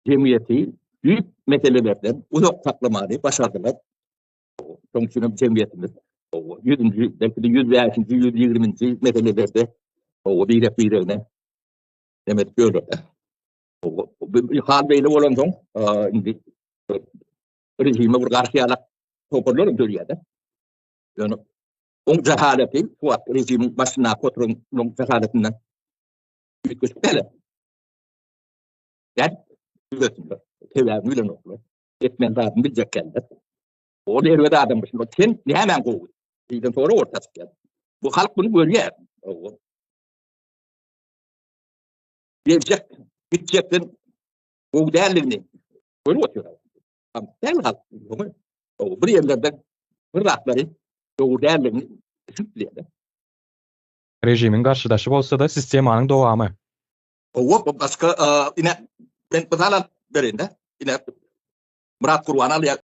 Jemgyýeti düýp meselelerden uzak saklamany başardylar. Şonuň üçin hem jemgyýetimiz ýüzünji, belki-de 105-nji, 120-nji meselelerde birek-biregine neme edip ýörler. Hal beýle bolansoň, indi režime bir garşy ýalak toparlar hem dörýär-de. Ýöne oň jahaleti, şu wagt režimiň başyndaky oturan jahaletinden üýtgeşik däl. Däl, düzetsinler. Sebäbini bilenoklar. Etmeli zadyny biljek däller. Ol erbet adamyş. Sen nämäň gowy? Diýden sorag orta çykýar. Bu halk muny görýär. Geljek, gitjekden gowy däldigini görüp otyr. Däl halk. Bir ýerlerde bir zatlary dogry däldigini düşünip bilýär. Režimiň garşydaşy bolsa-da sistemanyň dowamy. Hawa, başga ine men mysal alyp bereýin-de. Ine Myrat Gurban alýar.